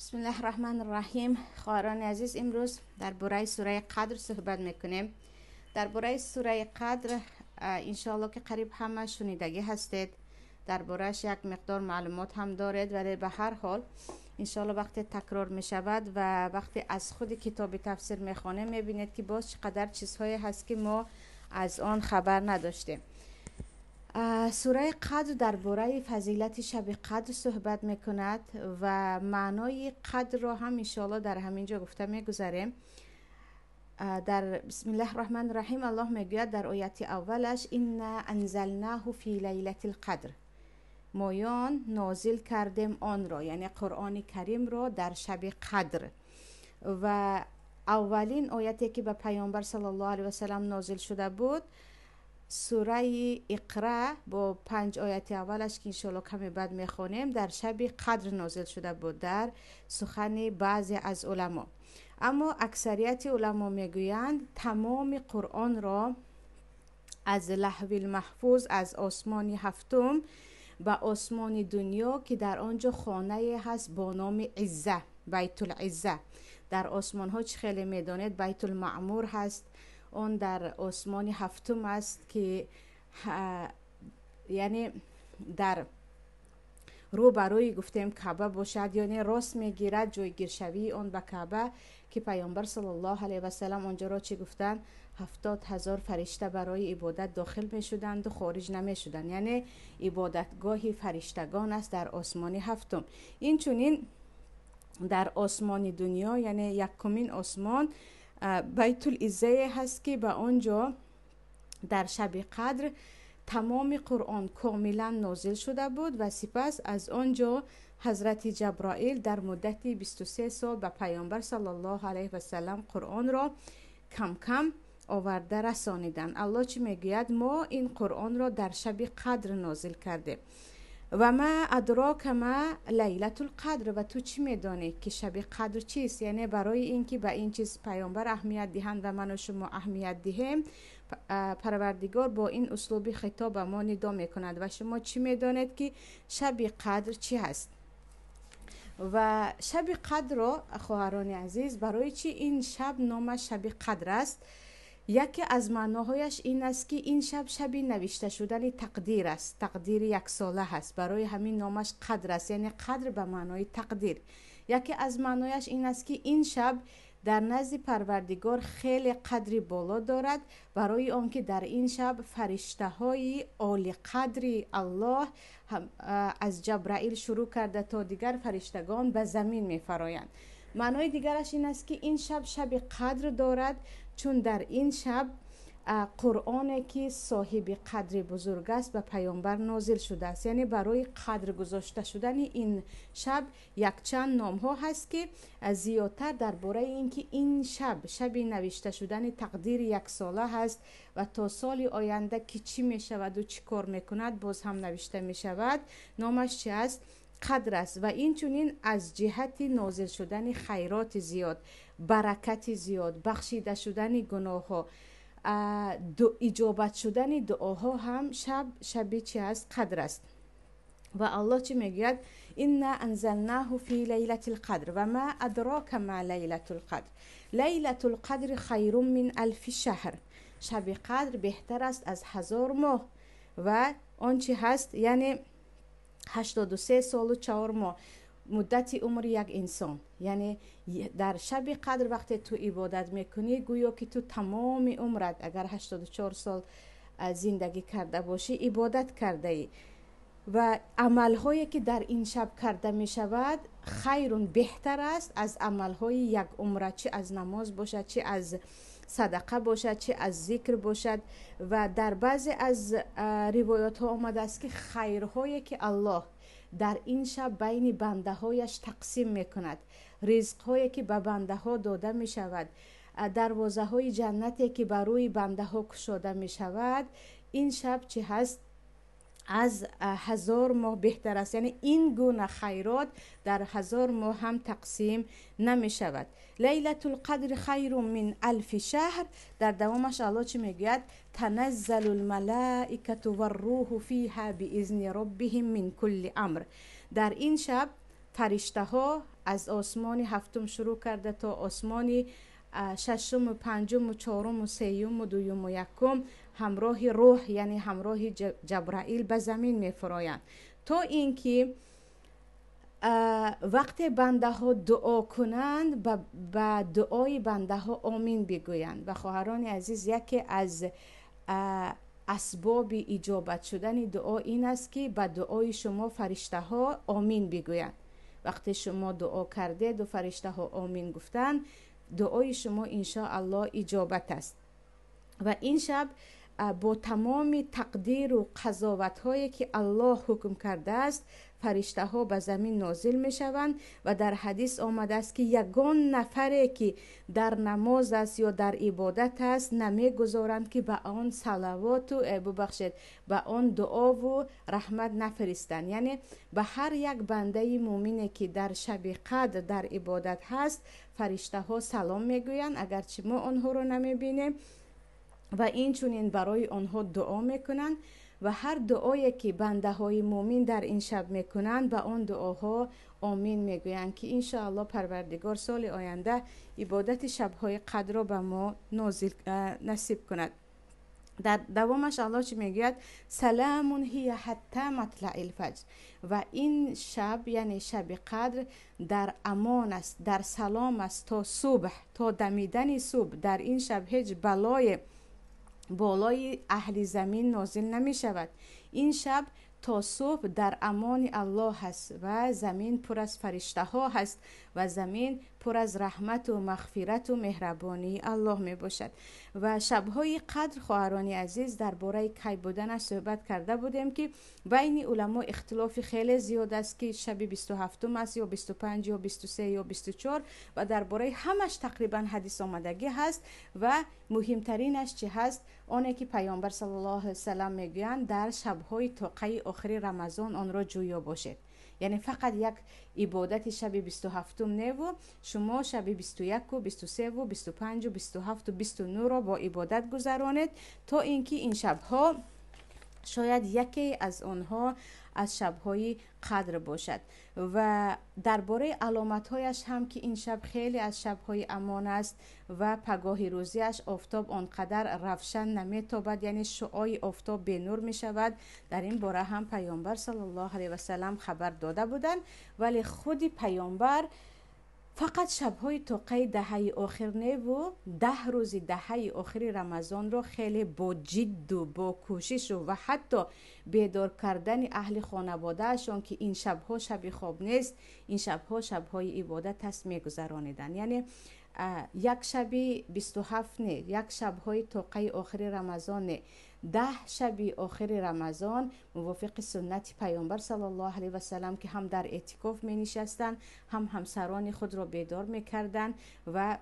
بسم الله الرحمن الرحیم. خواهران عزیز، امروز درباره سوره قدر صحبت میکنیم. درباره سوره قدر انشاءالله که قریب همه شنیدگی هستید، دربارهش یک مقدار معلومات هم دارید، ولی به هر حال انشاءالله وقتی تکرار می شود و وقتی از خود کتاب تفسیر میخوانیم، میبینید که باز چقدر چیزهایی هست که ما از آن خبر نداشتیم. سوره قدر درباره فضیلت شب قدر صحبت میکند و معنای قدر را هم انشاءالله در همینجا گفته میگذریم. در بسم الله الرحمن الرحیم الله میگوید در آیت اولش: انا انزلناه فی لیلة القدر. مایان نازل کردیم آن را، یعنی قرآن کریم را، در شب قدر. و اولین آیتی که به پیامبر صلی الله علیه و سلم نازل شده بود، سوره اقرا با 5 آیت اولش که انشاءالله کمی بعد میخوانیم، در شب قدر نازل شده بود در سخن بعضی از علما. اما اکثریت علما میگویند تمام قرآن را از لوح المحفوظ، از آسمان هفتم به آسمان دنیا که در آنجا خانه هست با نام عزه، بیت العزه. در آسمان ها چه خیلی میدانید بیت المعمور هست، آن در آسمان هفتم است که یعنی در رو برای گفتیم کعبه باشد، یعنی راست میگیرد جایگیرشوی آن به کعبه که پیامبر صلی الله علیه و سلم آنجا را چی گفتن؟ 70,000 فرشته برای عبادت داخل می شدند و خارج نمی شدند، یعنی عبادتگاه فرشتگان است در آسمان هفتم. این چونین در آسمان دنیا، یعنی یکمین آسمان، بیت العزه هست که به آنجا در شب قدر تمام قرآن کاملا نازل شده بود و سپس از آنجا حضرت جبرائیل در مدت 23 سال به پیامبر صلی الله علیه و سلم قرآن را کم کم آورده رسانیدند. الله چی میگوید؟ ما این قرآن را در شب قدر نازل کردیم. و ما ادراک ما لیلة القدر. و تو چی میدانی که شب قدر چیست؟ یعنی برای اینکه به این چیز پیامبر اهمیت دهند و من و شما اهمیت دهیم، پروردگار با این اسلوب خطاب به ما ندا میکند و شما چی میدانید که شب قدر چی هست؟ و شب قدر را خواهران عزیز، برای چی این شب نامش شب قدر است؟ یکی از معناهایش این است که این شب شب نوشته شدن تقدیر است، تقدیر یک ساله است، برای همین نامش قدر است، یعنی قدر به معنای تقدیر. یکی از معنایش این است که این شب در نزد پروردگار خیلی قدری بالا دارد، برای آنکه در این شب فرشته های عالی قدری الله از جبرائیل شروع کرده تا دیگر فرشتگان به زمین می فرایند. معنای دیگرش این است که این شب شب قدر دارد، چون در این شب قرآن که صاحب قدر بزرگ است به پیامبر نازل شده است. یعنی برای قدر گذاشته شدن این شب یک چند نام ها هست که زیادتر درباره اینکه این شب شب نوشته شدن تقدیر یک ساله هست و تا سال آینده که چی می شود و چی کار میکند باز هم نوشته می شود، نامش چی است؟ قدر است. و این چونین از جهت نازل شدن خیرات زیاد، برکت زیاد، بخشیده شدن گناه ها، اجابت شدن دعاها هم شب شبی چی است؟ قدر است. و الله چی میگوید؟ انا انزلناه فی لیلة القدر و ما ادراک ما لیلة القدر لیلة القدر خیر من الف شهر. شب قدر بهتر است از 1000 ماه. و آن چی هست؟ یعنی 83 سال و 4 ماه مدت عمر یک انسان. یعنی در شب قدر وقتی تو عبادت میکنی گویا که تو تمام عمرت اگر 84 سال زندگی کرده باشی عبادت کرده ای. و عملهایی که در این شب کرده می شود خیرون بهتر است از عملهای یک عمره، چه از نماز باشد، چه از صدقه باشد، چه از ذکر باشد. و در بعضی از روایات ها آمده است که خیرهایی که الله در این شب بین بنده هایش تقسیم می کند، رزق هایی که به بنده ها داده می شود، دروازه های جنتی که بر روی بنده ها کشاده می شود، این شب چه هست؟ از 1000 ماه بهتر است. یعنی این گونه خیرات در 1000 ماه هم تقسیم نمی شود. لیلة القدر خیر من الف شهر. در دوامش الله چی میگوید؟ تنزل الملائکة والروح فیها باذن ربهم من کل امر. در این شب فرشته ها аз осмони ҳафтум шурӯъ карда то осмони шашуму панҷуму чоруму сеюму дуюму якум ҳамроҳи рӯҳ, яъне ҳамроҳи Ҷабраил ба замин мефуроянд, то ин ки вақте бандаҳо дуо кунанд, ба дуои бандаҳо омин бигӯянд. Ва хоҳарони азиз, яке аз асбоби иҷобат шудани дуо ин аст, ки ба дуои шумо фариштаҳо омин бигӯянд. Вақте шумо дуо кардеду фариштаҳо омин гуфтанд, дуои шумо иншоаллоҳ иҷобат аст. Ва ин шаб бо тамоми тақдиру қазоватҳое ки Аллоҳ ҳукм кардааст, фариштаҳо ба замин нозил мешаванд. Ва дар ҳадис омадааст, ки ягон нафаре ки дар намоз аст ё дар ибодат аст, намегузоранд ки ба он салавоту бубахшед, ба он дуову раҳмат нафиристанд. Яъне ба ҳар як бандаи мӯмине ки дар шаби қадр дар ибодат ҳаст, фариштаҳо салом мегӯянд, агарчи мо онҳоро намебинем, ва инчунин барои онҳо дуо мекунанд. Ва ҳар дуое ки бандаҳои мӯмин дар ин шаб мекунанд, ба он дуоҳо омин мегӯянд, ки иншоаллоҳ Парвардигор соли оянда ибодати шабҳои қадрро ба мо нозил насиб кунад. Дар давомаш Аллоҳ чӣ мегӯяд? Саламун ҳия ҳатта матлаил фаҷр. Ва ин шаб, яъне шаби қадр, дар амон аст, дар салом аст то субҳ, то дамидани субҳ. Дар ин шаб ҳеҷ балое болои аҳли замин нозил намешавад. Ин шаб то субҳ дар амони Аллоҳ ҳаст ва замин пур аз фариштаҳо ҳаст ва замин пур аз раҳмату мағфирату меҳрабонии Аллоҳ мебошад. Ва шабҳои қадр, хоҳарони азиз, дар бораи кай буданаш суҳбат карда будем, ки байни уламо ихтилофи хеле зиёд аст, ки шаби 27 аст ё 25 ё 23 ё 24, ва дар бораи ҳамаш тақрибан ҳадис омадагӣ ҳаст. Ва муҳимтаринаш чӣ ҳаст? Оне ки Пайғамбар саллаллоҳу алайҳи васаллам мегӯянд, дар шабҳои тоқаи охири Рамазон онро ҷӯё бошед. Яъне фақат як ибодати шаби 27 неву шумо шаби 21, 23, 25, 27, 29-ро бо ибодат гузаронед, то ин ки ин шабҳо шояд яке аз онҳо аз шабҳои қадр бошад. Ва дар бораи аломатҳояш ҳам, ки ин шаб хеле аз шабҳои амон аст ва пагоҳи рӯзиаш офтоб он қадар равшан наметобад, яъне шуои офтоб бенур мешавад. Дар ин бора ҳам Пайғамбар саллаллоҳу алайҳи васаллам хабар дода буданд. Вале худи Пайғамбар фақат шабҳои тоқаи даҳаи охир неву 10 рӯзи даҳаи охири Рамазонро хеле бо ҷидду бо кӯшишу ва ҳатто бедор кардани аҳли хонаводаашон, ки ин шабҳо шаби хоб нест, ин шабҳо шабҳои ибодат аст, мегузарониданд. Яъне як шаби 27 не, як шабҳои тоқаи охири Рамазон не, 10 шаби охири Рамазон мувофиқи суннати Пайғамбар саллаллоҳу алайҳи васаллам, ки ҳам дар эътикоф менишастанд, ҳам ҳамсарони худро бедор мекарданд ва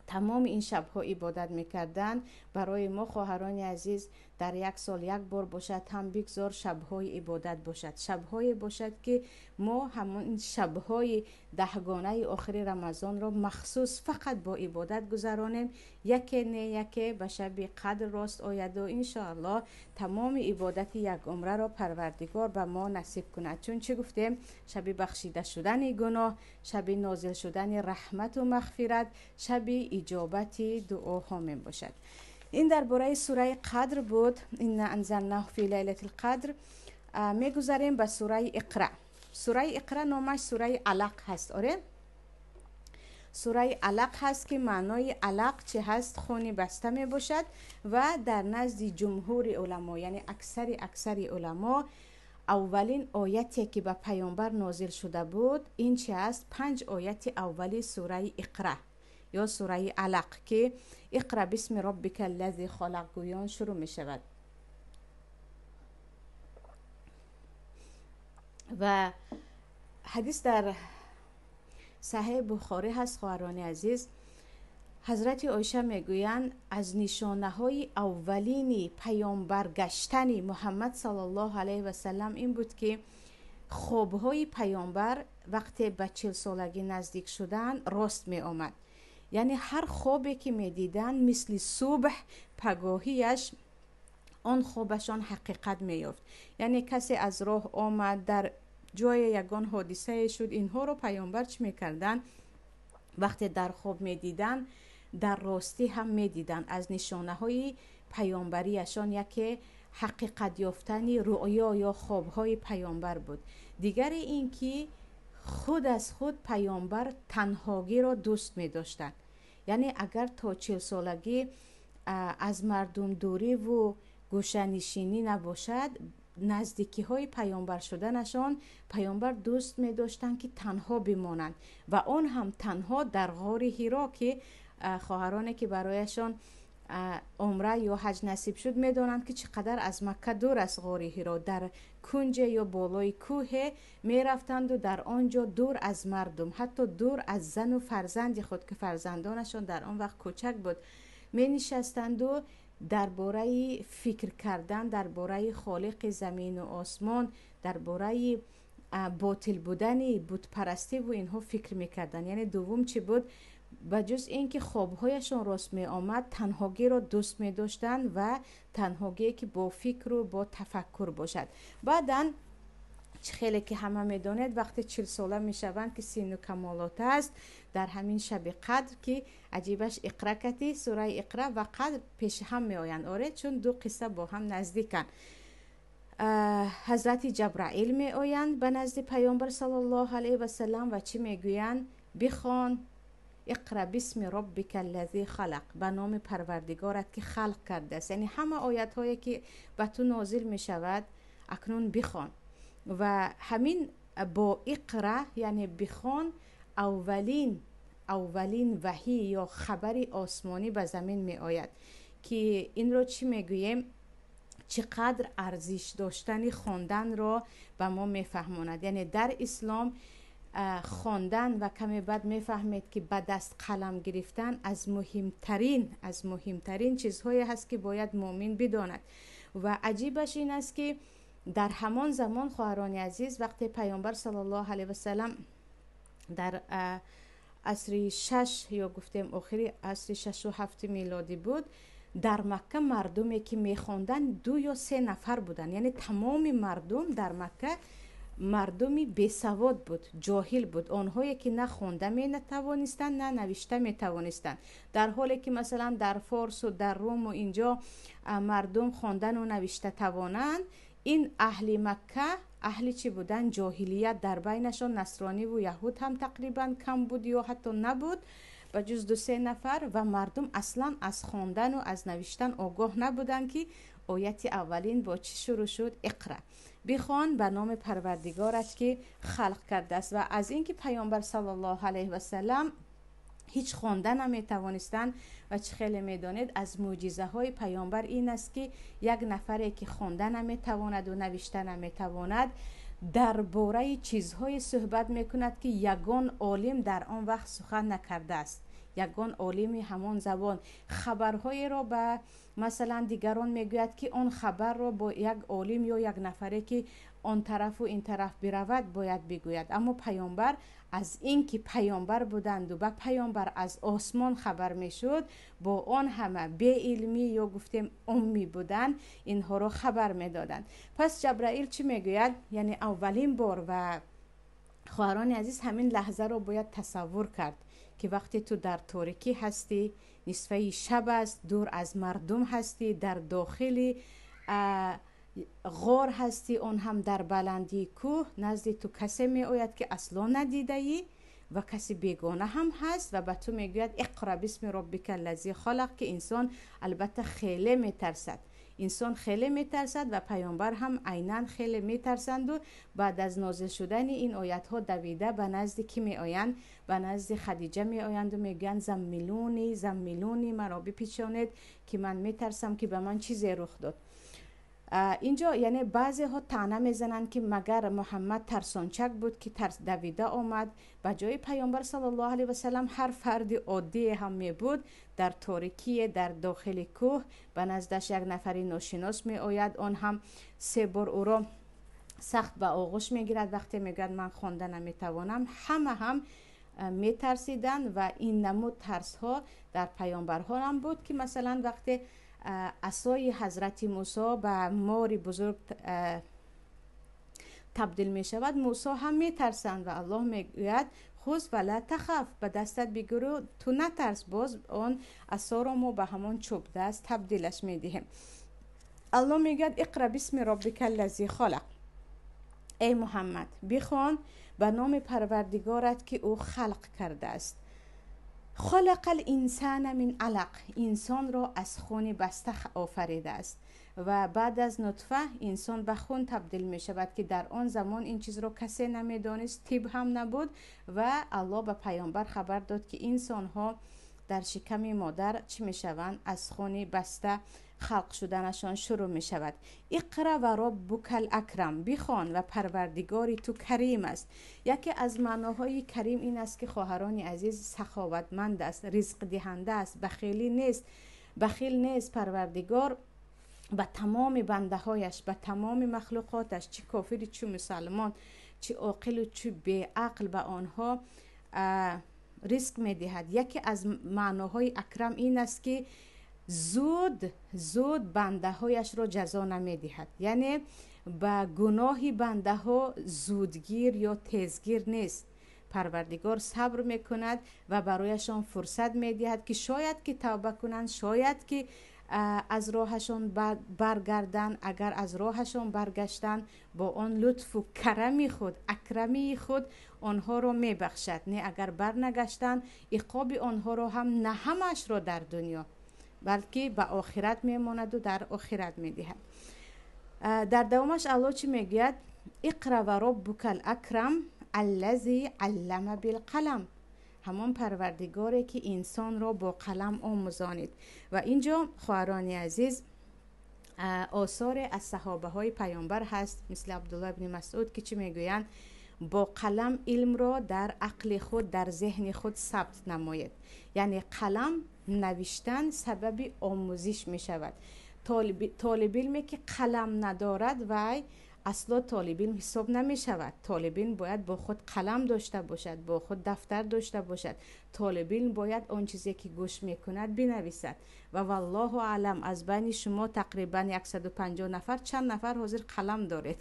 тамоми ин шабҳо ибодат мекарданд. Барои мо, хоҳарони азиз, дар як сол як бор бошад ҳам бигзор шабҳои ибодат бошад, шабҳое бошад, ки мо ҳамон шабҳои даҳгонаи охири Рамазонро махсус фақат бо ибодат гузаронем. Яке не яке ба шаби қадр рост ояду иншоаллоҳ тамоми ибодати як умраро Парвардигор ба мо насиб кунад. Чун чӣ гуфтем? Шаби бахшида шудани гуноҳ, шаби нозил шудани раҳмату мағфират, шаби иҷобати дуоҳо мебошад. Ин дар бораи сураи қадр буд. Инна анзалнаҳу фи лайлатил қадр. Мегузарем ба сураи Иқра. Сураи Иқра номаш сураи Алақ ҳаст. Оре, сураи Алақ ҳаст, ки маънои алақ чӣ ҳаст? Хуни баста мебошад. Ва дар назди ҷумҳури уламо, яъне аксари уламо, аввалин ояте ки ба Пайғамбар нозил шуда буд ин чи аст? 5 ояти аввали сураи Иқра ё сураи Алақ, ки иқра бисми роббика аллази халақ гӯён шурӯъ мешавад. Ва ҳадис дар Саҳеҳи Бухорӣ ҳаст, хоҳарони азиз. Ҳазрати Оиша мегӯянд, аз нишонаҳои аввалини паёмбаргаштани Муҳаммад саллаллоҳу алайҳи васаллам ин буд, ки хобҳои паёмбар вақте ба 40-солагӣ наздик шуданд рост меомад. Яъне ҳар хобе ки медиданд, мисли субҳ пагоҳияш он хобашон ҳақиқат меёфт. Яъне касе аз роҳ омад, дар ҷое ягон ҳодисае шуд, инҳоро паёмбар чӣ мекарданд? Вақте дар хоб медиданд, дар ростӣ ҳам медиданд. Аз нишонаҳои паёмбарияшон яке ҳақиқат ёфтани рӯё ё хобҳои паёмбар буд. Дигаре ин ки худ аз худ паёмбар танҳогиро дӯст медоштанд. Яъне агар то 40-солагӣ аз мардум дуриву гӯшанишинӣ набошад, наздикиҳои паёмбар шуданашон паёмбар дӯст медоштанд, ки танҳо бимонанд ва он ҳам танҳо дар ғори Ҳиро, ки хоҳароне, ки барояшон умра ё ҳаҷ насиб шуд, медонанд, ки чӣ қадар аз Макка дур аст ғори Ҳиро. Дар кунҷе ё болои кӯҳе мерафтанду дар он ҷо дур аз мардум, ҳатто дур аз зану фарзанди худ, ки фарзандонашон дар он вақт кӯчак буд, менишастанду дар бораи фикр кардан, дар бораи холиқи замину осмон, дар бораи ботил будани бутпарастиву инҳо фикр мекарданд. Яъне дуввум чӣ буд? Ба ҷуз ин ки хобҳояшон рост меомад, танҳогиро дӯст медоштанд ва танҳогие, ки бо фикру бо тафаккур бошад. Баъдан чӣ хеле ки ҳама медонед, вақте 40-сола мешаванд, ки синну камолот аст, дар ҳамин шаби қадр, ки аҷибаш Иқра кати сураи Иқра ва қадр пеши ҳам меоянд, оре, чун ду қисса бо ҳам наздиканд. Ҳазрати Ҷабраил меоянд ба назди паёмбар саллаллоҳу алайҳи васалам ва чӣ мегӯянд? Бихон, иқра бисми роббика аллази халақ, ба номи парвардигорат, ки халқ кардааст. Яъне ҳама оятҳое, ки ба ту нозил мешавад, акнун бихон. Ва ҳамин бо иқра, яъне бихон, аввалин ваҳӣ ё хабари осмонӣ ба замин меояд, ки инро чӣ мегӯем? Чӣ қадр арзиш доштани хонданро ба мо мефаҳмонад. Яъне дар ислом хондан, ва каме баъд мефаҳмед, ки ба даст қалам гирифтан аз муҳимтарин чизҳое ҳаст, ки бояд муъмин бидонад. Ва аҷибаш ин аст, ки дар ҳамон замон, хоҳарони азиз, вақте паёмбар саллаллоҳу алайҳи васалам дар асри шаш ё гуфтем охири асри шашу ҳафти милодӣ буд, дар Макка мардуме, ки мехонданд, ду ё се нафар буданд. Яъне тамоми мардум дар Макка мардуми бесавод буд, ҷоҳил буд, онҳое, ки на хонда метавонистанд, на навишта метавонистанд, дар ҳоле ки масалан дар Форсу дар Руму инҷо мардум хондану навишта тавонанд. Ин аҳли Макка аҳли чӣ буданд? Ҷоҳилият. Дар байнашон насрониву яҳуд ҳам тақрибан кам буд ё ҳатто набуд, ба ҷуз ду-се нафар, ва мардум аслан аз хондану аз навиштан огоҳ набуданд, ки ояти аввалин бо чӣ шурӯъ шуд? Иқра, бихон ба номи парвардигорат, ки халқ кардааст. Ва аз ин ки паёмбар саллаллоҳу алайҳи васалам ҳеҷ хонда наметавонистанд, ва чӣ хеле медонед, аз мӯъҷизаҳои паёмбар ин аст, ки як нафаре, ки хонда наметавонаду навишта наметавонад, дар бораи чизҳое суҳбат мекунад, ки ягон олим дар он вақт сухан накардааст, ягон олими ҳамон забон. Хабарҳоеро ба масалан дигарон мегӯяд, ки он хабарро бо як олим ё як нафаре, ки он тарафу ин тараф биравад, бояд бигӯяд. Аммо паёмбар, аз ин ки паёмбар буданду ба паёмбар аз осмон хабар мешуд, бо он ҳама беилмӣ ё гуфтем уммӣ будан, инҳоро хабар медоданд. Пас Ҷабраил чӣ мегӯяд? Яъне аввалин бор, ва хоҳарони азиз, ҳамин лаҳзаро бояд тасаввур кард, ки вақте ту дар торикӣ ҳастӣ, нисфаи шаб аст, дур аз мардум ҳастӣ, дар дохили ғор ҳастӣ, он ҳам дар баландии кӯҳ, назди ту касе меояд, ки асло надидаӣ ва каси бегона ҳам ҳаст, ва ба ту мегӯяд: иқра бисми роббика лази халақ, ки инсон албатта хеле метарсад, инсон хеле метарсад. Ва паёмбар ҳам айнан хеле метарсанду баъд аз нозил шудани ин оятҳо давида ба назди кӣ меоянд? Ба назди Хадиҷа меоянду мегӯянд: заммилуни, заммилуни, маро бипечонед, ки ман метарсам, ки ба ман чизе рух дод инҷо. Яъне баъзеҳо таъна мезананд, ки магар Муҳаммад тарсончак буд, ки тарс давида омад? Ба ҷои паёмбар саллаллоҳу алайҳи васалам ҳар фарди оддие ҳам мебуд, дар торикие, дар дохили кӯҳ ба наздаш як нафари ношинос меояд, он ҳам се бор ӯро сахт ба оғӯш мегирад, вақте мегӯяд: ман хонда наметавонам, ҳама ҳам метарсиданд. Ва ин намуд тарсҳо дар паёмбарҳо ҳам буд, ки масалан вақте асои ҳазрати Мусо ба мори бузург табдил мешавад, Мусо ҳам метарсанд ва Аллоҳ мегӯяд: خذ ولا تخف, ба дастат бигиру ту натарс, боз он асоро мо ба ҳамон чӯбдаст табдилаш медиҳем. Аллоҳ мегӯяд: اقرأ باسم ربك الذي خلق. Эй Муҳаммад, бихон ба номи Парвардигорат, ки ӯ халқ кардааст. خلق الإنسان من علق. Инсонро аз хуни баста офаридааст ва баъд аз нутфа инсон ба хун табдил мешавад, ки дар он замон ин чизро касе намедонист, тиб ҳам набуд. Ва Аллоҳ ба паёмбар хабар дод, ки инсонҳо дар шиками модар чӣ мешаванд? Аз хуни баста халқ шуданашон шурӯъ мешавад. اقرأ وربك الأكرم. Бихон ва Парвардигори ту карим аст. Яке аз маъноҳои карим ин аст, ки, хоҳарони азиз, саховатманд аст, ризқдиҳанда аст, бахилӣ нест, бахил нест. Парвардигор ба тамоми бандаҳояш, ба тамоми махлуқоташ, чӣ кофири, чӣ мусалмон, чӣ оқилу чӣ беақл, ба онҳо ризқ медиҳад. Яке аз маъноҳои акрам ин аст, ки зуд зуд бандаҳояшро ҷазо намедиҳад, яъне ба гуноҳи бандаҳо зудгир ё тезгир нест. Парвардигор сабр мекунад ва барояшон фурсат медиҳад, ки шояд ки тавба кунанд, шояд ки аз роҳашон баргарданд. Агар аз роҳашон баргаштанд, бо он лутфу карами худ, акрамии худ онҳоро мебахшад. Не, агар барнагаштанд, иқоби онҳоро ҳам на ҳамаашро дар дунё, балки ба охират мемонаду дар охират медиҳад. Дар давомаш Аллоҳ чӣ мегӯяд? اقرأ وربك الأكرم الذي علم بالقلم. Ҳамон Парвардигоре, ки инсонро бо қалам омӯзонид. Ва инҷо, хоҳарони азиз, осоре аз саҳобаҳои паёмбар ҳаст, мисли Абдулло ибни Масъуд, ки чӣ мегӯянд? Бо қалам илмро дар ақли худ, дар зеҳни худ сабт намоед. Яъне қалам навиштан сабаби омӯзиш мешавад. Толибилме, ки қалам надорад, вай асло толибилм ҳисоб намешавад. Толибилм бояд бо худ қалам дошта бошад, бо худ дафтар дошта бошад. Толибилм бояд он чизе, ки гӯш мекунад, бинависад. Ва валлоҳу аълам, аз байни шумо тақрибан 150 нафар чанд нафар ҳозир қалам доред?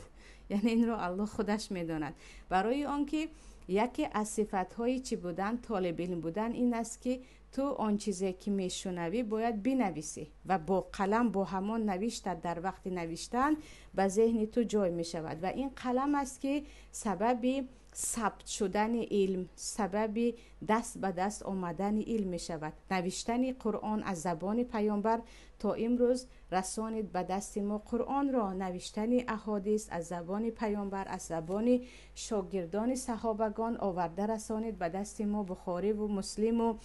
Яъне инро Аллоҳ худаш медонад. Барои он ки яке аз сифатҳои чӣ будан, толибилм будан ин аст, ки ту он чизе, ки мешунавӣ, бояд бинависӣ ва бо қалам, бо ҳамон навиштат, дар вақти навиштан ба зеҳни ту ҷой мешавад. Ва ин қалам аст, ки сабаби сабт шудани илм, сабаби даст ба даст омадани илм мешавад. Навиштани Қуръон аз забони паёмбар то имрӯз расонид ба дасти мо Қуръонро. Навиштани аҳодис аз забони паёмбар, аз забони шогирдони саҳобагон оварда расонид ба дасти мо Бухориву Муслиму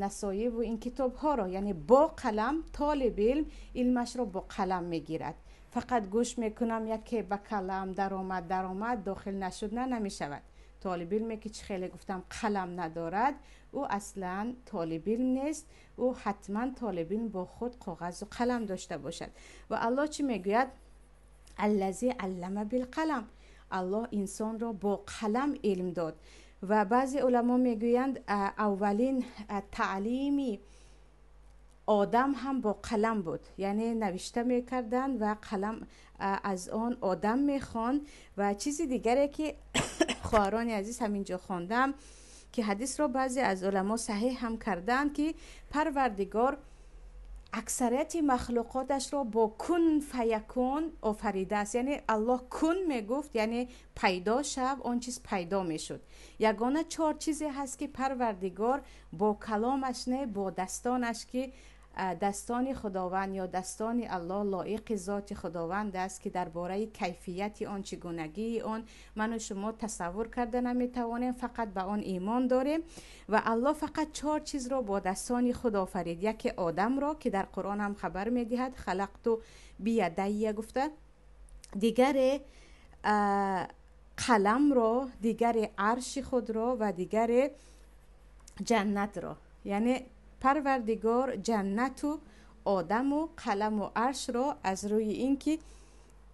Насоиву ин китобҳоро. Яъне бо қалам толиби илм илмашро бо қалам мегирад. Фақат гӯш мекунам, яке ба калам даромад, даромад, дохил нашуд, на, намешавад. Толибилме, ки чӣ хеле гуфтам, қалам надорад, ӯ аслан толибилм нест. Ӯ ҳатман толибилм бо худ коғазу қалам дошта бошад. Ва Аллоҳ чӣ мегӯяд? الذي علم بالقلم. Аллоҳ инсонро бо қалам илм дод. Ва баъзе уламо мегӯянд, аввалин таълими одам ҳам бо қалам буд, яъне навишта мекарданд ва қалам аз он одам мехонд. Ва чизи дигаре, ки, хоҳарони азиз, ҳаминҷо хондам, ки ҳадисро баъзе аз уламо саҳеҳ ҳам карданд, ки Парвардигор аксарияти махлуқоташро бо كن فيكون офаридааст. Яъне Аллоҳ кун мегуфт, яъне пайдо шав, он чиз пайдо мешуд. Ягона чор чизе ҳаст, ки Парвардигор бо каломаш не, бо дастонаш, ки дастони Худованд ё дастони Аллоҳ лоиқи зоти Худованд аст, ки дар бораи кайфияти он, чигунагии он ману шумо тасаввур карда наметавонем, фақат ба он имон дорем. Ва Аллоҳ фақат чор чизро бо дастони худ офарид. Яке одамро, ки дар Қуръон ҳам хабар медиҳад, خلقت بيدي гуфта, дигаре қаламро, дигаре арши худро ва дигаре ҷаннатро. Яъне Парвардигор ҷаннату одаму қаламу аршро аз рӯи ин ки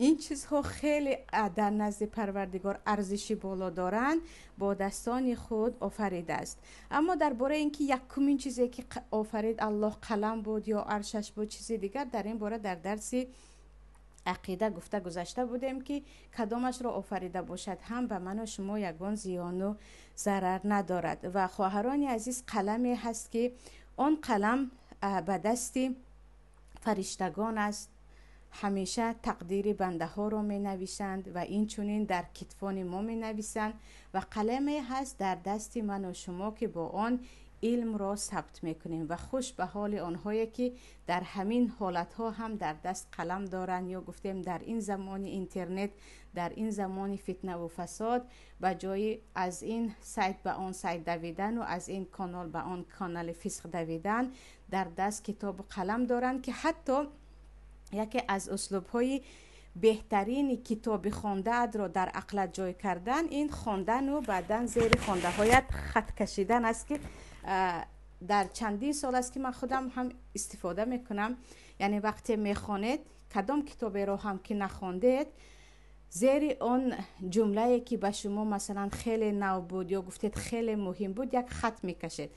ин чизҳо хеле дар назди Парвардигор арзиши боло доранд, бо дастони худ офаридааст. Аммо дар бораи ин ки якумин чизе, ки офарид Аллоҳ, қалам буд ё аршаш буд, чизи дигар, дар ин бора дар дарси Ақида гуфта гузашта будем, ки кадомашро офарида бошад ҳам, ба ману шумо ягон зиёну зарар надорад. Ва, хоҳарони азиз, қаламе ҳаст, ки он қалам ба дасти фариштагон аст, ҳамеша тақдири бандаҳоро менависанд ва инчунин дар китфони мо менависанд. Ва қаламе ҳаст дар дасти ману шумо, ки бо он илмро сабт мекунем. Ва хуш ба ҳоли онҳое, ки дар ҳамин ҳолатҳо ҳам дар даст қалам доранд, ё гуфтем, дар ин замони интернет, дар ин замони фитнаву фасод, ба ҷои аз ин сайт ба он сайт давидану аз ин канал ба он канали фисқ давидан, дар даст китобу қалам доранд, ки ҳатто яке аз услубҳои беҳтарини китоби хондаатро дар ақлат ҷой кардан ин хондану баъдан зери хондаҳоят хат кашидан аст, ки дар чандин сол аст, ки ман худам ҳам истифода мекунам. Яъне вақте мехонед, кадом китоберо ҳам ки нахондед, зери он ҷумлае, ки ба шумо масалан хеле нав буд ё гуфтед, хеле муҳим буд, як хат мекашед.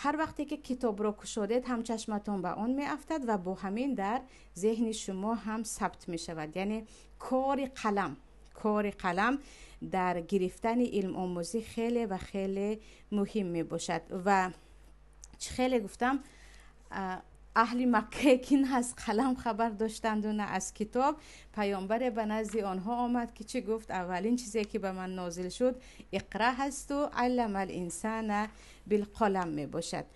Ҳар вақте ки китобро кушодед ҳам, чашматон ба он меафтад ва бо ҳамин дар зеҳни шумо ҳам сабт мешавад. Яъне кори қалам дар гирифтани илмомӯзӣ хеле ва хеле муҳим мебошад. Ва чӣ хеле гуфтам, аҳли Маккае, ки на аз қалам хабар доштанду, на аз китоб, паёмбаре ба назди онҳо омад, ки чӣ гуфт? «Аввалин чизе, ки ба ман нозил шуд, иқра ҳасту علم الإنسان بالقلم мебошад».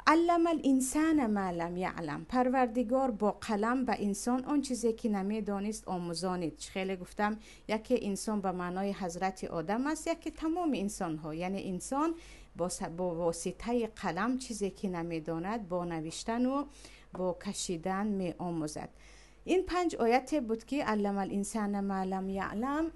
علم الإنسان ما لم يعلم. Парвардигор бо қалам ба инсон он чизе, ки намедонист, омӯзонид. Чӣ хеле гуфтам, яке инсон ба маънои ҳазрати Одам аст, яке тамоми инсонҳо. Яъне инсон бо воситаи қалам чизе, ки намедонад, бо навиштану бо кашидан меомӯзад. Ин панҷ ояте буд, ки علم الإنسان ما لم يعلم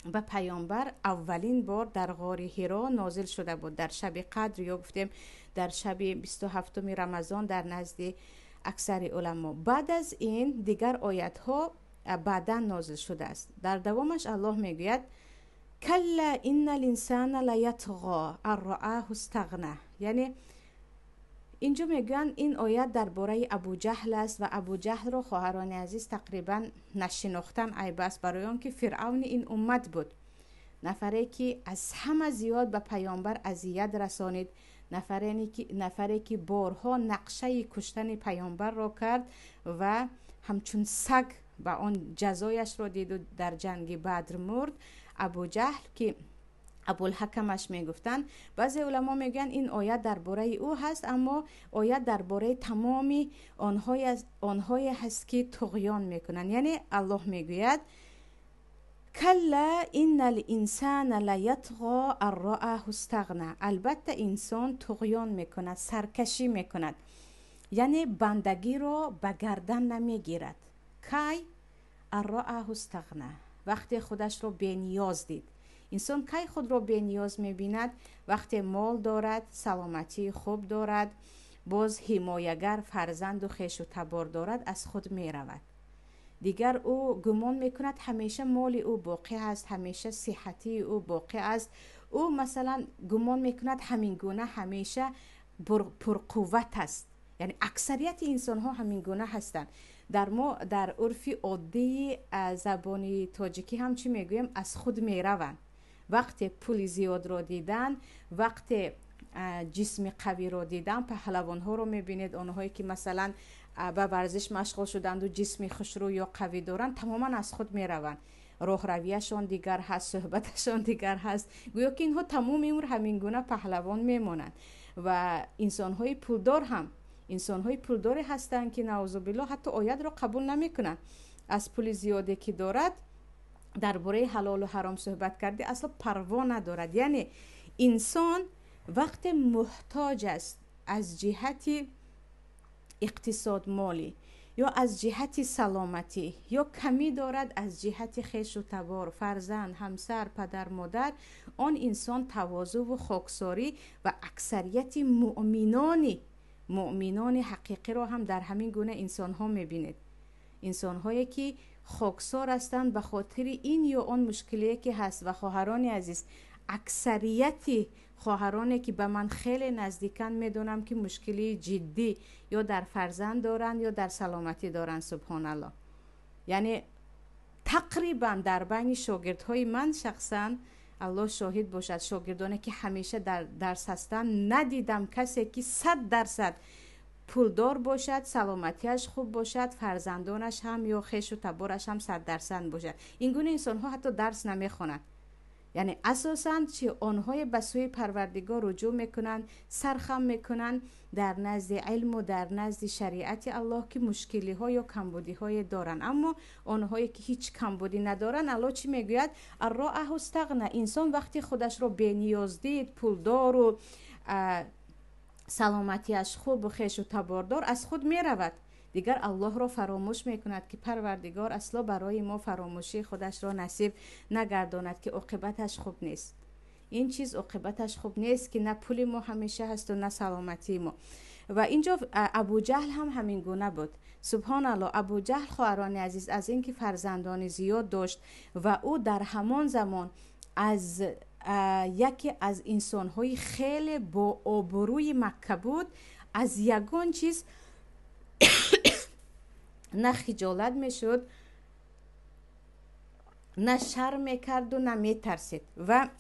ба паёмбар аввалин бор дар ғори Ҳиро нозил шуда буд, дар шаби Қадр ё гуфтем, дар шаби 27-уми Рамазон дар назди аксари уламо. Баъд аз ин дигар оятҳо баъдан нозил шудааст. Дар давомаш Аллоҳ мегӯяд: كلا إن الإنسان ليطغى أن رآه استغنى. Яъне инҷо мегӯянд, ин оят дар бораи Абуҷаҳл аст. Ва Абуҷаҳлро, хоҳарони азиз, тақрибан нашинохтан айб аст, барои он ки фиръавни ин уммат буд, нафаре, ки аз ҳама зиёд ба паёмбар азият расонид, нафаре, ки борҳо нақшаи куштани паёмбарро кард ва ҳамчун саг ба он ҷазояшро диду дар ҷанги Бадр мурд. Абуҷаҳл, ки Абулҳакамаш мегуфтанд, баъзе уламо мегӯянд, ин оят дар бораи ӯ ҳаст, аммо оят дар бораи тамоми онҳое ҳаст, ки туғён мекунанд. Яъне Аллоҳ мегӯяд: كلا إن الإنسان ليطغى أن رآه استغنى. Албатта, инсон туғён мекунад, саркашӣ мекунад, яъне бандагиро ба гардан намегирад. Кай? أن رآه استغنى, вақте худашро бениёз дид. Инсон кай худро бениёз мебинад? Вақте мол дорад, саломатии хуб дорад, боз ҳимоягар фарзанду хешу табор дорад, аз худ меравад. Дигар ӯ гумон мекунад, ҳамеша моли ӯ боқӣ аст, ҳамеша сиҳатии ӯ боқӣ аст. Ӯ масалан гумон мекунад, ҳамин гуна ҳамеша пурқувват аст. Яъне аксарияти инсонҳо ҳамин гуна ҳастанд. Дар мо, дар урфи оддии забони тоҷикӣ ҳам чӣ мегӯем? Аз худ мераванд. Вақте пули зиёдро дидан, вақте ҷисми қавиро дидан, паҳлавонҳоро мебинед, онҳое, ки масалан ба варзиш машғул шуданду ҷисми хушрӯ ё қавӣ доранд, тамоман аз худ мераванд. Роҳравияшон дигар ҳаст, суҳбаташон дигар ҳаст, гӯё ки инҳо тамоми умр ҳамин гуна паҳлавон мемонанд. Ва инсонҳои пулдор ҳам, инсонҳои пулдоре ҳастанд, ки наузубилло, ҳатто оятро қабул намекунанд. Аз пули зиёде, ки дорад, дар бораи ҳалолу ҳаром суҳбат кардӣ, асло парво надорад. Яъне инсон вақте муҳтоҷ аст аз ҷиҳати иқтисод, молӣ ё аз ҷиҳати саломатӣ, ё камӣ дорад аз ҷиҳати хешу табор, фарзанд, ҳамсар, падар, модар, он инсон тавозӯву хоксорӣ. Ва аксарияти муъминони ҳақиқиро ҳам дар ҳамин гуна инсонҳо мебинед, инсонҳое, ки хоксор ҳастанд ба хотири ин ё он мушкилие, ки ҳаст. Ва, хоҳарони азиз, аксарияти хоҳароне, ки ба ман хеле наздиканд, медонам, ки мушкилии ҷиддӣ ё дар фарзанд доранд, ё дар саломатӣ доранд. Субҳоналлоҳ. Яъне тақрибан дар байни шогирдҳои ман шахсан, Аллоҳ шоҳид бошад, шогирдоне ки ҳамеша дар дарс ҳастанд, надидам касе ки 100% пулдор бошад, саломатиаш хуб бошад, фарзандонаш ҳам ё хешу табораш ҳам 100% бошад. Ин гуна инсонҳо ҳатто дарс намехонанд. Яъне асосан чи онҳое ба сӯи Парвардигор руҷӯъ мекунанд, сархам мекунанд дар назди илму дар назди шариати Аллоҳ, ки мушкилиҳо ё камбудиҳое доранд. Аммо онҳое ки ҳеҷ камбудӣ надоранд, Аллоҳ чӣ мегӯяд? Арроаҳу стағна. Инсон вақти худашро бениёз дид, пулдору саломатиаш хубу хешу табордор, аз худ меравад, дигар Аллоҳро фаромӯш мекунад, ки Парвардигор асло барои мо фаромӯшии худашро насиб нагардонад, ки оқибаташ хуб нест. Ин чиз оқибаташ хуб нест, ки на пули мо ҳамеша ҳасту на саломатии мо. Ва инҷо Абуҷаҳл ҳам ҳамин гуна буд. Субҳоналлоҳ, Абуҷаҳл, хоҳарони азиз, аз ин ки фарзандони зиёд дошт ва ӯ дар ҳамон замон аз яке аз инсонҳои хеле бообрӯи Макка буд, аз ягон чиз на хиҷолат мешуд, на шарм мекарду, на метарсид. Ва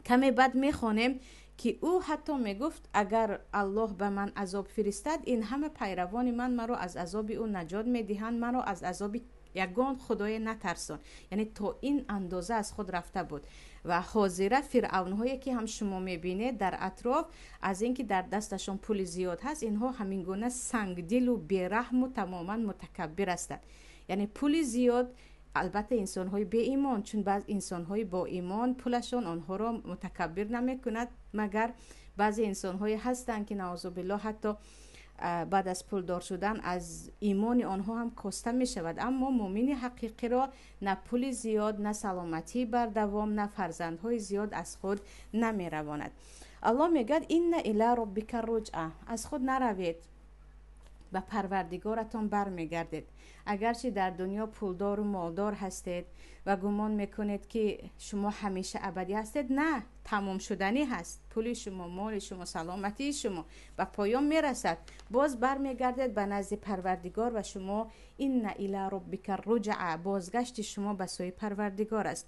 каме баъд мехонем, ки ӯ ҳатто мегуфт: агар Аллоҳ ба ман азоб фиристад, ин ҳама пайравони ман маро аз азоби ӯ наҷот медиҳанд, маро аз азоби ягон худое натарсон. Яъне то ин андоза аз худ рафта буд. Ва ҳозира фиръавнҳое ки ҳам шумо мебинед дар атроф, аз ин ки дар дасташон пули зиёд ҳаст, инҳо ҳамин гуна сангдилу бераҳму тамоман мутакаббир ҳастанд. Яъне пули зиёд, албатта инсонҳои беимон, чун баъз инсонҳои боимон пулашон онҳоро мутакаббир намекунад, магар баъзе инсонҳое ҳастанд, ки наъузубиллоҳ ҳатто баъд аз пулдор шудан аз имони онҳо ҳам коста мешавад. Аммо муъмини ҳақиқиро на пули зиёд, на саломатии бардавом, на фарзандҳои зиёд аз худ намеравонад. Аллоҳ мегӯяд: инна ила роббика руҷъа. Аз худ наравед, ба Парвардигоратон бармегардед. Агарчи дар дунё пулдору молдор ҳастед ва гумон мекунед, ки шумо ҳамеша абадӣ ҳастед, на, тамомшуданӣ ҳаст. Пули шумо, моли шумо, саломатии шумо ба поён мерасад, боз бармегардед ба назди Парвардигор. Ва шумо инна ила роббика руҷъа, бозгашти шумо ба сӯи Парвардигор аст.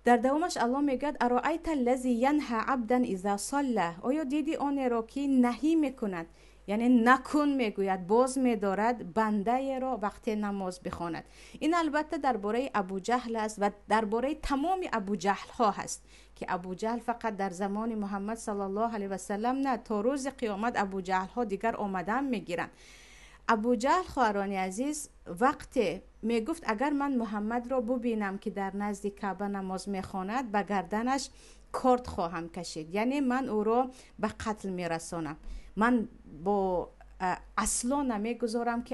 Дар давомаш Аллоҳ мегӯяд: ароайта лази янҳа абдан иза солла. Оё диди онеро, ки наҳӣ мекунад, яъне накун мегӯяд, боз медорад бандаеро вақте намоз бихонад? Ин албатта дар бораи Абуҷаҳл аст ва дар бораи тамоми абуҷаҳлҳо ҳаст, ки Абуҷаҳл фақат дар замони Муҳаммад саллаллоҳу алайҳи васалам на, то рӯзи қиёмат абуҷаҳлҳо дигар омадан мегиранд. Абуҷаҳл, хоҳарони азиз, вақте мегуфт: агар ман Муҳаммадро бубинам, ки дар назди Каъба намоз мехонад, ба гарданаш корд хоҳам кашид, яъне ман ӯро ба қатл мерасонам, ман бо асло намегузорам, ки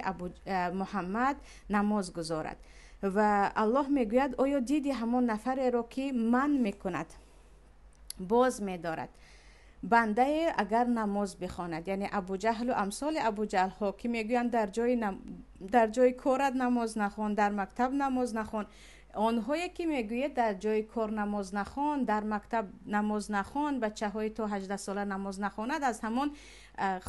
Муҳаммад намоз гузорад. Ва Аллоҳ мегӯяд: оё диди ҳамон нафареро, ки манъ мекунад, боз медорад бандае, агар намоз бихонад? Яъне Абуҷаҳлу амсоли абуҷаҳлҳо, ки мегӯянд: дар ҷои корат намоз нахон, дар мактаб намоз нахон. Онҳое ки мегӯяд: дар ҷои кор намоз нахон, дар мактаб намоз нахон, бачаҳои то 18 сола намоз нахонад, аз ҳамон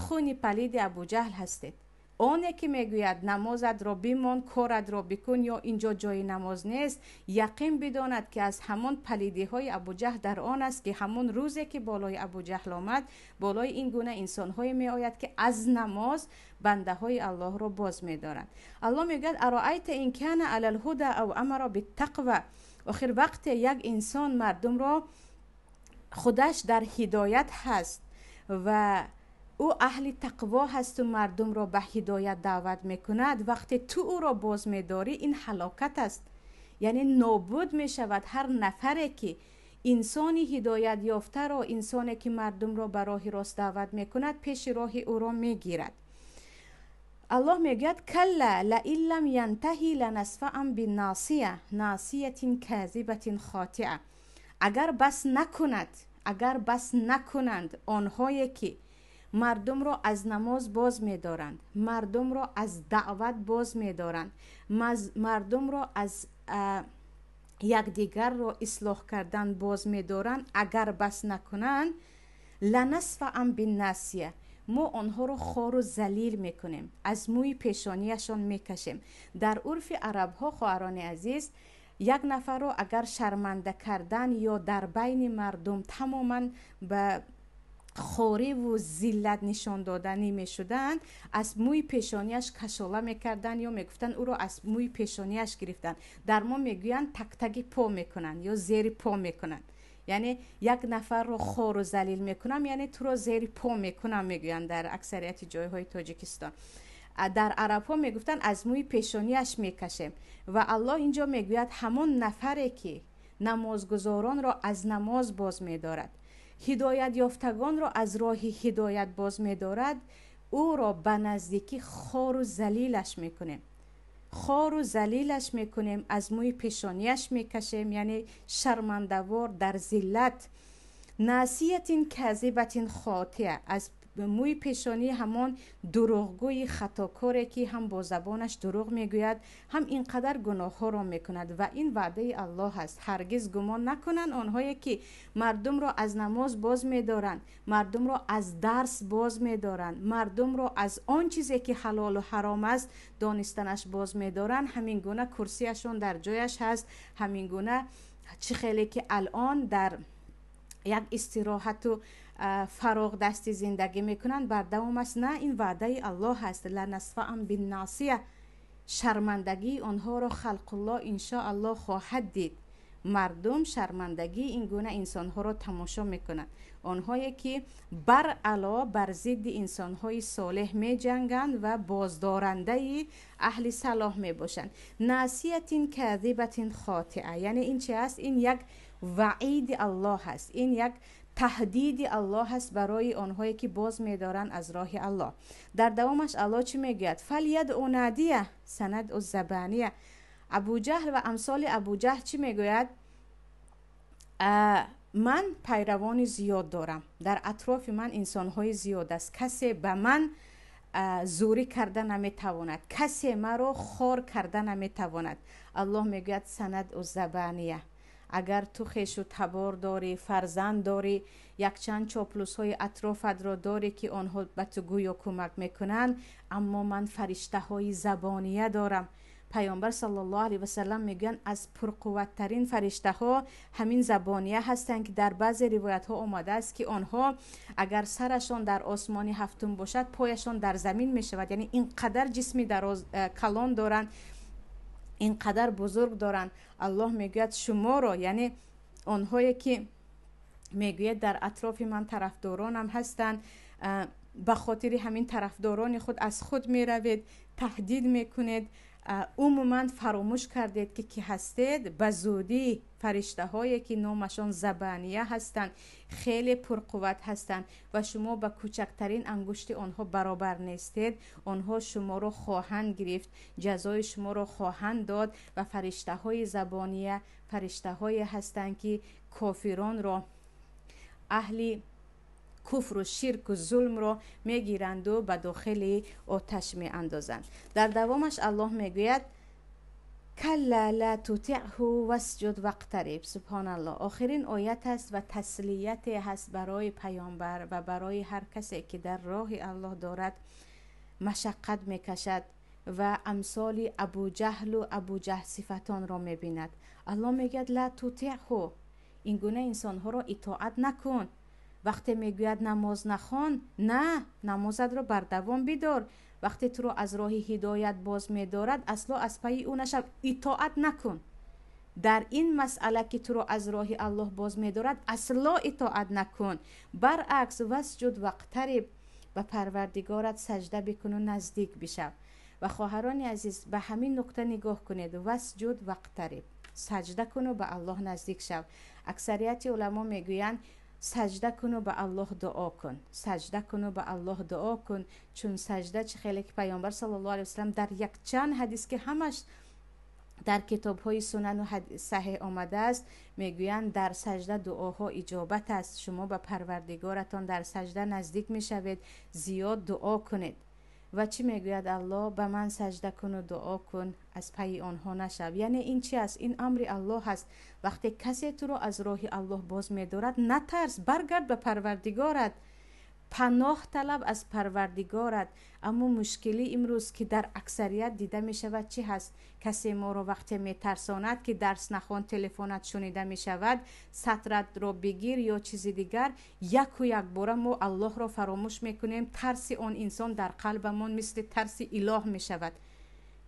хуни палиди Абуҷаҳл ҳастед. Оне ки мегӯяд: намозатро бимон, коратро бикун ё инҷо ҷои намоз нест, яқин бидонад, ки аз ҳамон палидиҳои Абуҷаҳл дар он аст, ки ҳамон рӯзе ки болои Абуҷаҳл омад, болои ин гуна инсонҳое меояд, ки аз намоз бандаҳои Аллоҳро боз медоранд. Аллоҳ мегӯяд: ароайта ин кана алалҳуда ав амара биттақва. Охир вақте як инсон мардумро, худаш дар ҳидоят ҳаст ва ӯ аҳли тақво ҳасту мардумро ба ҳидоят даъват мекунад, вақте ту ӯро боз медорӣ, ин ҳалокат аст, яъне нобуд мешавад. Ҳар нафаре ки инсони ҳидоят ёфтаро, инсоне ки мардумро ба роҳи рост даъват мекунад, пеши роҳи ӯро мегирад. Аллоҳ мегӯяд: калла лаин лам янтаҳи ланасфаан биннасия насиятин казибатин хотиа. Агар бас накунад, агар бас накунанд онҳое ки мардумро аз намоз боз медоранд, мардумро аз даъват боз медоранд, мардумро аз якдигарро ислоҳ кардан боз медоранд, агар бас накунанд, ланасфаан биннасия. Мо онҳоро хору залил мекунем, аз мӯи пешонияшон мекашем. Дар урфи арабҳо, хоҳарони азиз, як нафарро агар шарманда кардан ё дар байни мардум тамоман ба хориву зиллат нишон доданӣ мешуданд, аз мӯи пешонияш кашола мекарданд ё мегуфтанд ӯро аз мӯи пешонияш гирифтанд. Дар мо мегӯянд тактаги по мекунанд ё зери по мекунанд. Яъне як нафарро хору залил мекунам, яъне туро зери по мекунам, мегӯянд дар аксарияти ҷойҳои Тоҷикистон. Дар арабҳо мегуфтанд аз мӯи пешонияш мекашем. Ва Аллоҳ инҷо мегӯяд ҳамон нафаре ки намозгузоронро аз намоз боз медорад, ҳидоят ёфтагонро аз роҳи ҳидоят боз медорад, ӯро ба наздикӣ хору залилаш мекунем. Хору залилаш мекунем, аз мӯи пешонияш мекашем, яъне шармандавор дар зиллат. Насиятин казибатин хотия, аз мӯи пешонии ҳамон дурӯғгӯи хатокоре ки ҳам бо забонаш дурӯғ мегӯяд, ҳам ин қадар гуноҳҳоро мекунад. Ва ин ваъдаи Аллоҳ аст. Ҳаргиз гумон накунанд онҳое ки мардумро аз намоз боз медоранд, мардумро аз дарс боз медоранд, мардумро аз он чизе ки ҳалолу ҳаром аст донистанаш боз медоранд. Ҳамин гуна курсияшон дар ҷояш ҳаст, ҳамин гуна чӣ хеле ки алон дар як истироҳату фароғ дасти зиндагӣ мекунанд, бардавом аст. На, ин ваъдаи Аллоҳ аст. Ланасфаам биннасия, шармандагии онҳоро халқуллоҳ иншоаллоҳ хоҳад дид. Мардум шармандагии ин гуна инсонҳоро тамошо мекунанд. Онҳое ки баръало бар зидди инсонҳои солеҳ меҷанганд ва боздорандаи аҳли салоҳ мебошанд. Насиятин казибатин хотиа, яъне ин чи аст? Ин як ваъиди Аллоҳ аст, ин як таҳдиди Аллоҳ аст барои онҳое ки боз медоранд аз роҳи Аллоҳ. Дар давомаш Аллоҳ чӣ мегӯяд? Фалядъу надия санадъу забания. Абуҷаҳл ва амсоли Абуҷаҳл чӣ мегӯяд? Ман пайравони зиёд дорам, дар атрофи ман инсонҳои зиёд аст, касе ба ман зӯрӣ карда наметавонад, касе маро хор карда наметавонад. Аллоҳ мегӯяд санадъу забания. Агар ту хешу табор дорӣ, фарзанд дорӣ, якчанд чоплусҳои атрофатро дорӣ ки онҳо ба ту гӯё кӯмак мекунанд, аммо ман фариштаҳои забония дорам. Паёмбар саллаллоҳу алайҳи васаллам мегӯянд аз пурқувваттарин фариштаҳо ҳамин забония ҳастанд ки дар баъзе ривоятҳо омадааст ки онҳо агар сарашон дар осмони ҳафтум бошад, пояшон дар замин мешавад. Яъне ин қадар ҷисми дароз калон доранд, ин қадар бузург доранд. Аллоҳ мегӯяд шуморо, яъне онҳое ки мегӯяд дар атрофи ман тарафдоронам ҳастанд, ба хотири ҳамин тарафдорони худ аз худ меравед, таҳдид мекунед, умуман фаромӯш кардед ки ки ҳастед. Ба зудӣ фариштаҳое ки номашон забания ҳастанд, хеле пурқувват ҳастанд ва шумо ба кӯчактарин ангушти онҳо баробар нестед. Онҳо шуморо хоҳанд гирифт, ҷазои шуморо хоҳанд дод. Ва фариштаҳои забония фариштаҳое ҳастанд ки кофиронро, аҳли куфру ширку зулмро мегиранду ба дохили оташ меандозанд. Дар давомаш Аллоҳ мегӯяд калла ла тутиъҳу васҷуд вақтариб. Субҳоналлоҳ, охирин оят аст ва таслияте ҳаст барои паёмбар ва барои ҳар касе ки дар роҳи Аллоҳ дорад машаққат мекашад ва амсоли Абуҷаҳлу Абуҷаҳл сифатонро мебинад. Аллоҳ мегӯяд ла тутиъҳу, ин гуна инсонҳоро итоат накун. Вақте мегӯяд намоз нахон, на, намозатро бардавом бидор. Вақте туро аз роҳи ҳидоят боз медорад, асло аз пайи ӯ нашав, итоат накун. Дар ин масъала ки туро аз роҳи Аллоҳ боз медорад, асло итоат накун. Баръакс, васҷуд вақтариб, ба Парвардигорат саҷда бикуну наздик бишав. Ва хоҳарони азиз, ба ҳамин нуқта нигоҳ кунед. Васҷуд вақтариб, саҷда куну ба Аллоҳ наздик шав. Аксарияти уламо мегӯянд саҷда куну ба Аллоҳ дуо кун, саҷда куну ба Аллоҳ дуо кун. Чун саҷда чӣ хеле ки паёмбар саллаллоҳу алайҳи васаллам дар якчанд ҳадис ки ҳамаш дар китобҳои сунану саҳеҳ омадааст, мегӯянд дар саҷда дуоҳо иҷобат аст. Шумо ба Парвардигоратон дар саҷда наздик мешавед, зиёд дуо кунед. Ва чӣ мегӯяд Аллоҳ? Ба ман саҷда куну дуо кун, аз пайи онҳо нашав. Яъне ин чи аст? Ин амри Аллоҳ аст. Вақте касе туро аз роҳи Аллоҳ боз медорад, натарс, баргард ба Парвардигорат. Паноҳ талаб аз Парвардигорат. Аммо мушкили имрӯз, ки дар аксарият дида мешавад, чӣ ҳаст? Касе моро вақте метарсонад, ки дарс нахон, телефонат шунида мешавад, сатратро бигир ё чизи дигар, яку якбора мо Аллоҳро фаромӯш мекунем. Тарси он инсон дар қалбамон мисли тарси илоҳ мешавад,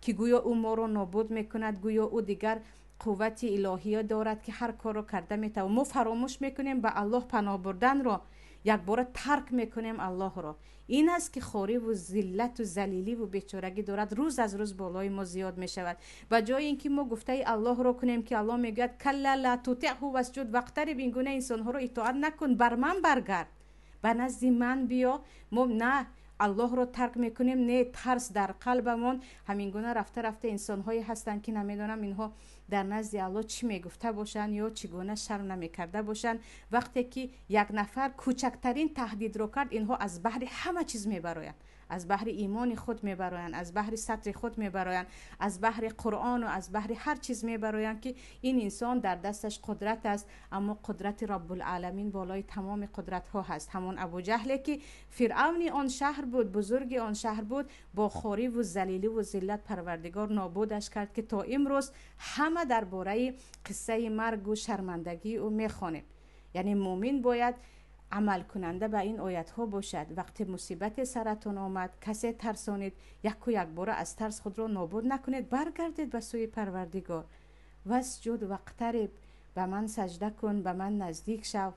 ки гӯё ӯ моро нобуд мекунад, гӯё ӯ дигар қуввати илоҳия дорад, ки ҳар корро карда метавонад. Мо фаромӯш мекунем ба Аллоҳ паноҳ бурданро, якбора тарк мекунем Аллоҳро. Ин аст, ки хориву зиллату залиливу бечорагӣ дорад, рӯз аз рӯз болои мо зиёд мешавад. Ба ҷои ин ки мо гуфтаи Аллоҳро кунем, ки Аллоҳ мегӯяд: калла ла тутиъҳу васҷуд вақтариб, ин гуна инсонҳоро итоат накун, бар ман баргард, ба назди ман биё. Мо на Аллоҳро тарк мекунем, не тарс дар қалбамон. Ҳамин гуна рафта рафта инсонҳое ҳастанд, ки намедонам инҳо дар назди Аллоҳ чӣ мегуфта бошанд ё чӣ гуна шарм намекарда бошанд. Вақте ки як нафар кӯчактарин таҳдидро кард, инҳо аз баҳри ҳама чиз мебароянд, аз баҳри имони худ мебароянд, аз баҳри сатри худ мебароянд, аз баҳри Қуръону аз баҳри ҳар чиз мебароянд, ки ин инсон дар дасташ қудрат аст, аммо қудрати Раббулъаламин болои тамоми қудратҳо ҳаст. Ҳамон Абуҷаҳле, ки фиръавни он шаҳр буд, бузурги он шаҳр буд, бо хориву залиливу зиллат Парвардигор нобудаш кард, ки то имрӯз ҳама дар бораи қиссаи маргу шармандагии ӯ мехонем. Яъне мӯмин бояд амалкунанда ба ин оятҳо бошад. Вақте мусибате саратон омад, касе тарсонид, яку якбора аз тарс худро нобуд накунед, баргардед ба сӯи Парвардигор. Васҷуд вақтариб, ба ман саҷда кун, ба ман наздик шав.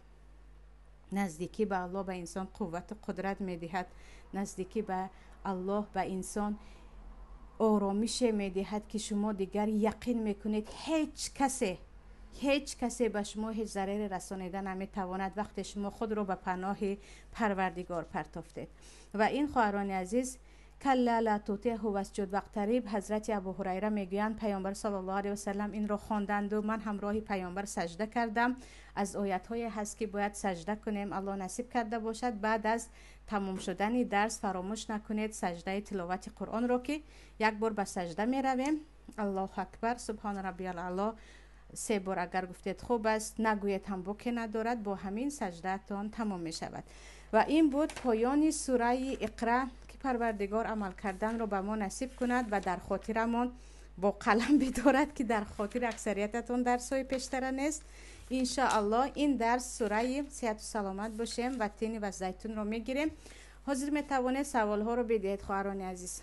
Наздикӣ ба Аллоҳ ба инсон қуввату қудрат медиҳад. Наздикӣ ба Аллоҳ ба инсон оромише медиҳад, ки шумо дигар яқин мекунед, ҳеҷ касе ба шумо ҳеҷ зараре расонида наметавонад, вақте шумо худро ба паноҳи Парвардигор партофтед. Ва ин, хоҳарони азиз, калла ла тутиъҳу васҷуд вақтариб. Ҳазрати Абу Ҳурайра мегӯянд: Паёмбар саллаллоҳу алайҳи васаллам инро хонданду ман ҳамроҳи паёмбар саҷда кардам. Аз оятҳое ҳаст, ки бояд саҷда кунем. Аллоҳ насиб карда бошад, баъд аз тамом шудани дарс фаромӯш накунед саҷдаи тиловати Қуръонро, ки як бор ба саҷда меравем. Аллоҳу акбар, субҳона раббиял аъло се бор агар гуфтед, хуб аст, нагӯед ҳам боке надорад, бо ҳамин саҷдаатон тамом мешавад. Ва ин буд поёни сураи Иқра, ки Парвардигор амал карданро ба мо насиб кунад ва дар хотирамон бо қалам бидорад, ки дар хотири аксариятатон дарсҳои пештара нест. Иншоаллоҳ, ин дарс сураи сиҳату саломат бошем ва тини ва зайтунро мегирем. Ҳозир метавонед саволҳоро бидиҳед, хоҳарони азиз.